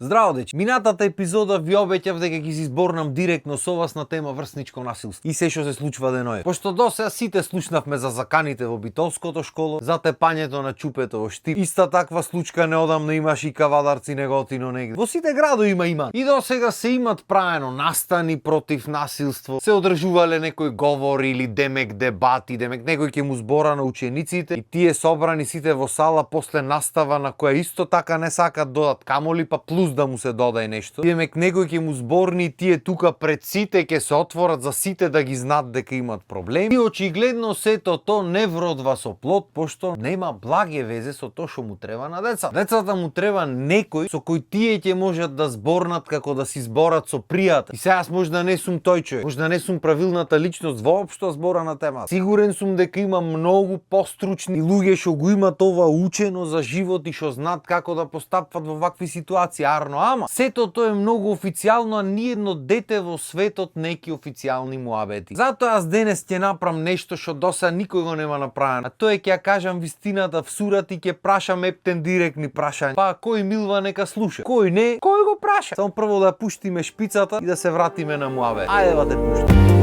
Здраво, дечи. Минатата епизода ви обеќав дека ќе си зборнам директно со вас на тема врсничко насилство и се што се случува деној. Пошто досега сите слушнавме за заканите во битолското школо, за тепањето на чупето во Штип. Иста таква случка неодамна имаше и кавадарци неготино негде. Во сите градови има. И досега се имат правено настани против насилство. Се одржувале некои говори или демек дебати, демек некој ќе му збора на учениците и тие собрани сите во сала после настава на која исто така не сакат додат камоли па плюс да му се додаде нешто. Демек некој ќе му зборни и тие тука пред сите ќе се отворат за сите да ги знаат дека имат проблеми. И очигледно сето то не вродва со плод, пошто нема благе везе со тоа што му треба на деца. Децата му треба некој со кој тие ќе можат да зборнат како да си зборат со пријател. И сега јас можда не сум тој човек, можда не сум правилната личност воопшто збора на темата. Сигурен сум дека има многу постручни луѓе што го имат ова учено за живот и што знаат како да постапват во вакви ситуации. Ама сето тоа е многу официјално, а ниедно дете во светот неки официјални муабети. Затоа јас денес ќе направам нешто што доса никој го нема направено. А тоа е ќе ја кажам вистината в сурат и ќе прашам ептен директни прашања. Па кој милва нека слуша, кој не, кој го праша. Само прво да пуштиме шпицата и да се вратиме на муабет. Ајде да те пуштам.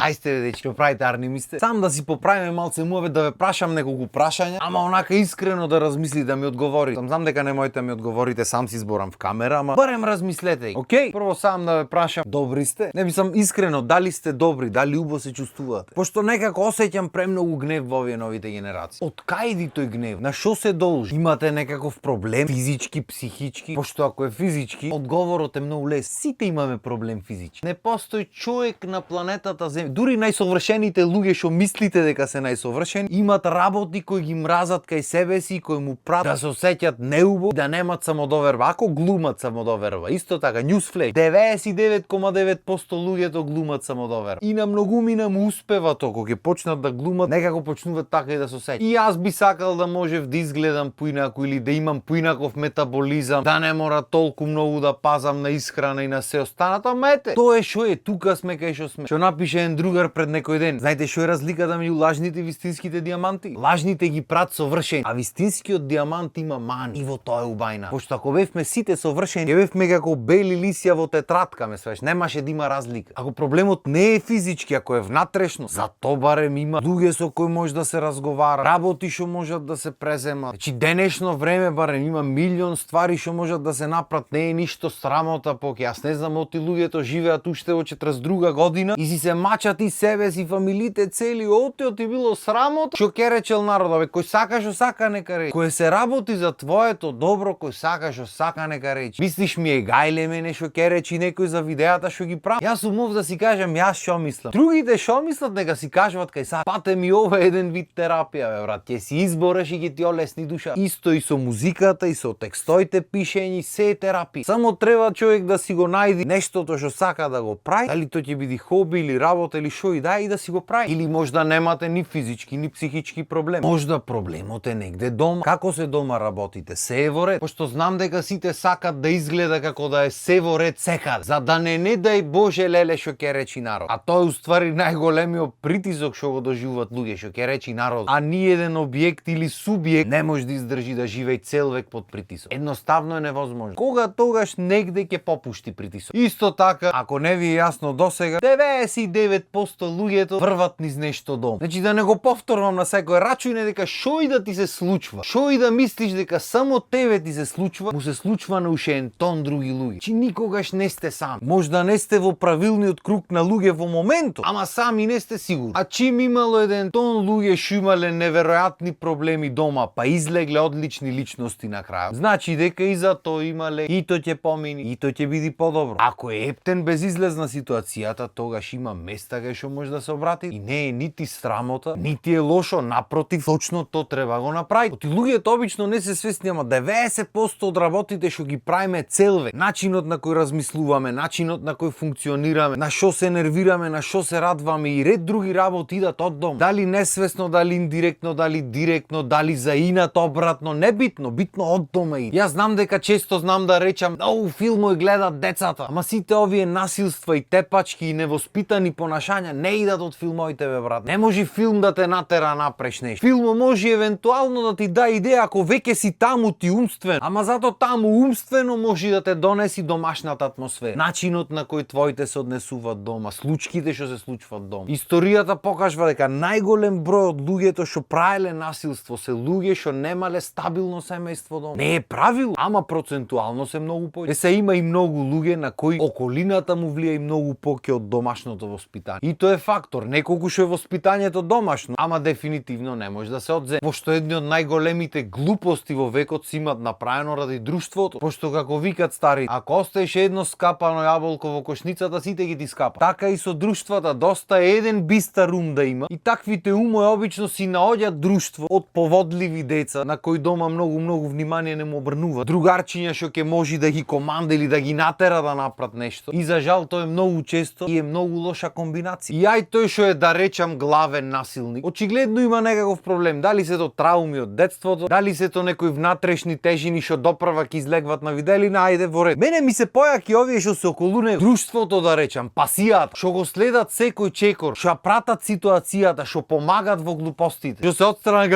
Кај сте, дечки, што правите, арни мисте? Сам да си поправиме малце муабет, да ве прашам неколку прашања, ама онака искрено да размисли да ми одговори. Знам дека не можете да ми одговорите, сам си зборам в камера, ама барем размислете. Океј? Прво сам да ве прашам, добри сте? Не мислам искрено, дали сте добри, дали убаво се чувствувате? Пошто некако осеќам премногу гнев во овие новите генерации. Од кај иди тој гнев? На што се должи? Имате некаков проблем, физички, психички? Пошто ако е физички, одговорот е многу лес. Сите имаме проблем физички. Не постои човек на планетата Земја. Дури најсовршените луѓе што мислите дека се најсовршени, имат работи кои ги мразат кај себе си и кои му прават да се осеќат неубаво, да немат самодоверба. Ако глумат самодоверба, исто така, newsflash, 99,9% луѓето глумат самодоверба. И на многумина му успева тоа, кога ќе почнат да глумат, некако почнуваат така и да се осеќаат. И јас би сакал да можев да изгледам поинаку или да имам поинаков метаболизам, да не мора толку многу да пазам на исхрана и на се останато, ама ете, тоа е што е, тука сме кај што сме. Што напише другар пред некој ден. Знаете што е разликата меѓу лажните и вистинските диаманти? Лажните ги прават совршени, а вистинскиот диамант има мани. И во тоа е убајна. Пошто ако бевме сите совршени, ќе бевме како бели лисја во тетрадка, ме свеш, немаше да има разлика. Ако проблемот не е физички, ако е внатрешно, зато барем има луѓе со кои може да се разговара, работи што можат да се преземат. Значи денешно време барем има милион ствари што можат да се направат, не е ништо срамота поќе. Јас не знам оти луѓето живеат уште во 42 година и си се мачат и себе си, фамилите цели, оти било срамот, што ќе речел народот, кој сака што сака нека рече. Кој се работи за твоето добро, кој сака што сака нека рече. Мислиш ми е гајле мене што ќе речи некој за видеата што ги прави? Јас сум ов да си кажам јас што мислам. Другите што мислат нека си кажуваат кај са. Пате ми ова е еден вид терапија, бе брат. Ќе си избореш и ќе ти олесни душа. Исто и со музиката и со текстоите пишење, се е терапија. Само треба човек да си го најди нештото што сака да го прави, дали тоа ќе биде хоби или работа или шо и да си го прави. Или можда немате ни физички ни психички проблем. Можда проблемот е негде дома. Како се дома работите? Се е во ред. Пошто знам дека сите сакат да изгледа како да е се во ред секаде. За да не дај Боже леле што ќе речи народ. А тоа е уствари најголемиот притисок што го доживуваат луѓе, што ќе речи народ. А ни еден објект или субјект не може да издржи да живее цел век под притисок. Едноставно е невозможно. Кога тогаш негде ќе попушти притисок. Исто така, ако не ви е јасно досега, 99% луѓето врват низ нешто дом. Значи да не го повторувам на секој, рачуј дека шо и да ти се случва, шо и да мислиш дека само тебе ти се случва, му се случва на уште ен тон други луѓе. Чи никогаш не сте сам. Можда не сте во правилниот круг на луѓе во моментот, ама сами не сте сигурни. А чим имало еден тон луѓе што имале неверојатни проблеми дома, па излегле одлични личности на крај. Значи дека и за тоа имале, и тоа ќе помини, и тоа ќе биде подобро. Ако е ептен безизлезна ситуацијата, тогаш има места кај што може да се обрати и не е нити срамота, нити е лошо, напротив, точно тоа треба го направи. Оти луѓето обично не се свесни, ама 90% од работите што ги правиме цел век, начинот на кој размислуваме, начинот на кој функционираме, на што се нервираме, на што се радваме и ред други работи идат од дом. Дали несвесно, дали индиректно, дали директно, дали за инат обратно, небитно, битно од дома и. Јас знам дека често знам да речам, филмови гледат децата, ама сите овие насилства и тепачки и невоспитани понаштања прашања не идат од филмовите, бе брат. Не може филм да те натера напреш нешто. Филмот може евентуално да ти да идеја ако веќе си таму ти умствен, ама зато таму умствено може да те донеси домашната атмосфера. Начинот на кој твоите се однесуваат дома, случките што се случваат дома. Историјата покажува дека најголем број од луѓето што правеле насилство се луѓе што немале стабилно семејство дома. Не е правило, ама процентуално се многу повеќе. Се има и многу луѓе на кои околината му влија и многу поќе од домашното воспитание. И тоа е фактор, не колку што е воспитањето домашно, ама дефинитивно не може да се одземе. Пошто едни од најголемите глупости во векот си имат направено ради друштвото, пошто како викат стари, ако остаеш едно скапано јаболко во кошницата, сите ги ти скапа. Така и со друштвата, доста е еден бистар ум да има и таквите умови обично си наоѓаат друштво од поводливи деца на кои дома многу внимание не му обрнува. Другарчиња што ќе може да ги команда или да ги натера да направат нешто. И за жал тоа е многу често и е многу лоша комбинација. И ај тој што е да речам главен насилник, очигледно има некаков проблем. Дали се то трауми од детството, дали се то некои внатрешни тежини што допрва ќе излегват на виделина, ајде во ред. Мене ми се појаки овие што се околу него. Друштвото да речам, пасијата, што го следат секој чекор, што пратат ситуацијата, што помагат во глупостите. Што се отстрана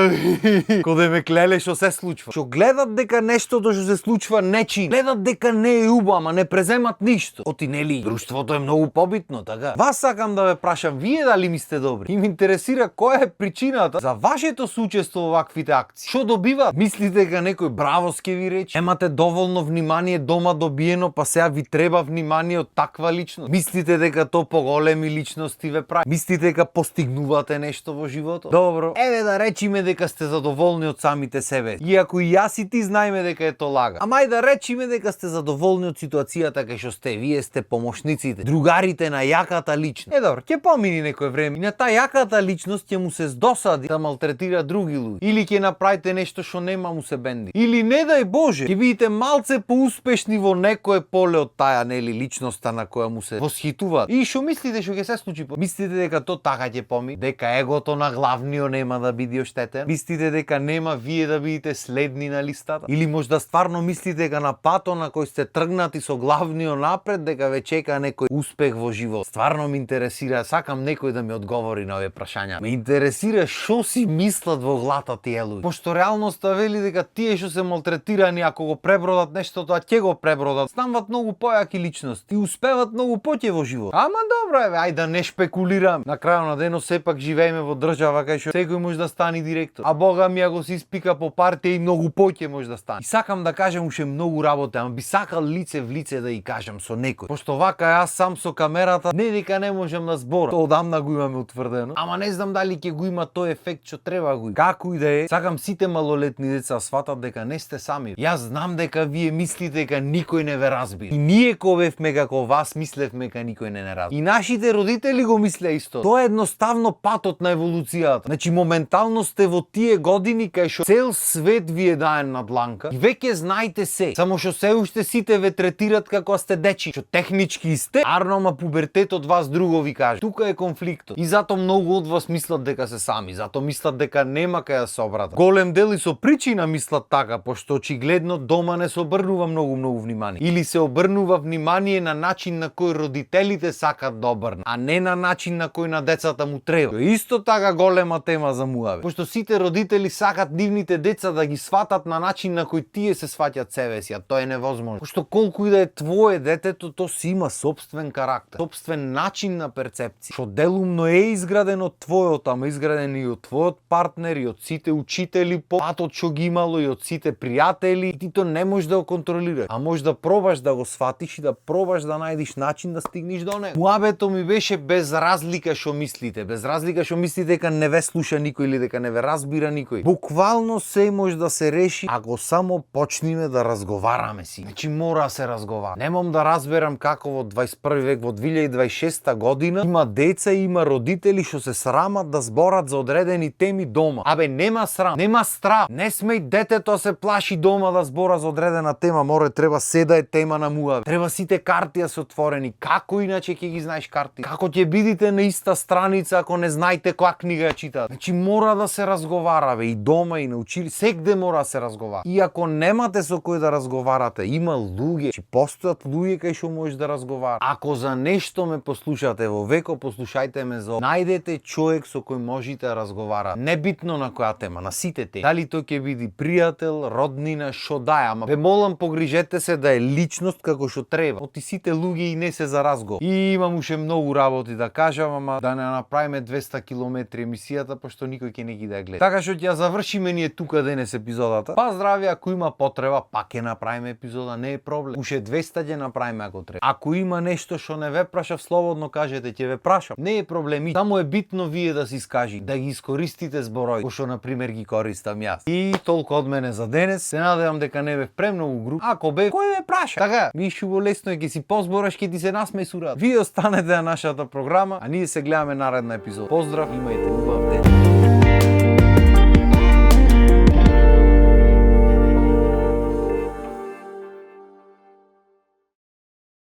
кога ме клеле што се случва. Што гледат дека нештото што се случва нечи, гледат дека не е убаво, ама не преземат ништо. Оти нели, друштвото е многу побитно, така? Вас сакам да ве прашам, вие дали ми сте добри? И ме интересира која е причината за вашето суучество во ваквите акции. Што добиват? Мислите дека некој браво ке ви рече? Емате доволно внимание дома добиено, па сега ви треба внимание од таква личност? Мислите дека то поголеми личности ве прави? Мислите дека постигнувате нешто во животот? Добро, еве да речиме дека сте задоволни од самите себе. Иако и јас и ти знаеме дека е то лага. Ама ај да речиме дека сте задоволни од ситуацијата кај што сте, вие сте помошниците, другарите на јаката личност. Добро, ќе помини некој време и на таа јаката личност ќе му се здосади да малтретира други луѓе. Или ќе направите нешто што нема му се бенди. Или не дај Боже, ќе бидете малце поуспешни во некое поле од таа нели личноста на која му се восхитува. И што мислите што ќе се случи? Мислите дека то така ќе помини? Дека егото на главниот нема да биде оштетен? Мислите дека нема вие да бидете следни на листата? Или можда стварно мислите дека на патот на кој сте тргнати со главниот напред дека ве чека некој успех во живот? Стварно ме интересира, сакам некој да ми одговори на овие прашања. Ме интересира што си мислат во главата тие луѓе. Пошто реалноста вели дека тие што се малтретирани ако го пребродат нешто, тоа ќе го пребродат. Стануваат многу појаки личности и успеваат многу поќе во живот. Ама добро еве, ајде да не шпекулирам. На крајот на денот сепак живееме во држава кај што секој може да стане директор. А Бога ми ако се испика по партија и многу поќе може да стане. И сакам да кажам уште многу работа, ама би сакал лице в лице да и кажам со некој. Пошто вака јас сам со камерата не дека не можам да зборам. Тоа одамна го имаме утврдено. Ама не знам дали ќе го има тој ефект што треба го. Како и да е, сакам сите малолетни деца сватат дека не сте сами. Јас знам дека вие мислите дека никој не ве разбира. И ние ковевме како вас мислевме дека никој не разбира. И нашите родители го мислеа исто. Тоа е едноставно патот на еволуцијата. Значи моментално сте во тие години кај што цел свет ви е даен на дланка и веќе знаете се. Само што се уште сите ве третират како сте дечи. Што технички сте, арно пубертетот вас друго ви каже. Тука е конфликтот. И затоа многу од вас мислат дека се сами. Затоа мислат дека нема кај да се обратат. Голем дел и со причина мислат така, пошто очигледно дома не се обрнува многу внимание. Или се обрнува внимание на начин на кој родителите сакат да обрнат, а не на начин на кој на децата му треба. Тоа е исто така голема тема за муаве. Пошто сите родители сакат нивните деца да ги сватат на начин на кој тие се сваќат себе си, а тоа е невозможно. Пошто колку и да е твое детето, то си има собствен карактер, собствен начин на перцепција. Што делумно е изграден од твојот, ама изграден и од твојот партнер и од сите учители по патот што ги имало и од сите пријатели, и ти то не можеш да го контролираш, а можеш да пробаш да го сватиш и да пробаш да најдеш начин да стигнеш до него. Муабето ми беше без разлика што мислите, без разлика што мислите дека не ве слуша никој или дека не ве разбира никој. Буквално се може да се реши ако само почнеме да разговараме си. Значи мора да се разговара. Немам да разберам како во 21 век, во 2026 година има деца и има родители што се срамат да зборат за одредени теми дома. Абе нема срам, нема страв. Не смеј детето се плаши дома да збора за одредена тема, море треба се да е тема на муаве. Треба сите карти да се отворени. Како иначе ќе ги знаеш карти? Како ќе бидите на иста страница ако не знаете која книга ја читате? Значи мора да се разговара, бе, и дома и на учили, сегде мора да се разговара. И ако немате со кој да разговарате, има луѓе, че постојат луѓе кај што можеш да разговараш. Ако за нешто ме послушате во во веко, послушајте ме за најдете човек со кој можете да разговарате. Небитно на која тема, на сите теми. Дали тој ќе биде пријател, роднина, шо дај, ама ве молам погрижете се да е личност како што треба. Оти сите луѓе и не се за разговор. И имам уште многу работи да кажам, ама да не направиме 200 километри емисијата, пошто никој ќе не ги да гледа. Така што ќе завршиме ние тука денес епизодата. Па здравје, ако има потреба, пак ќе направиме епизода, не е проблем. Уште 200 ќе направиме ако треба. Ако има нешто што не ве прашав, слободно кажете, ќе ве прашам. Не е проблем. Само е битно вие да се искажи, да ги искористите зборови, кои што на пример ги користам јас. И толку од мене за денес. Се надевам дека не бев премногу груб. Ако бев, кој ве праша? Така, Мишо лесно е, ќе си позбораш, ќе ти се насмеј сурат. Вие останете на нашата програма, а ние се гледаме наредна епизода. Поздрав, имајте убав ден.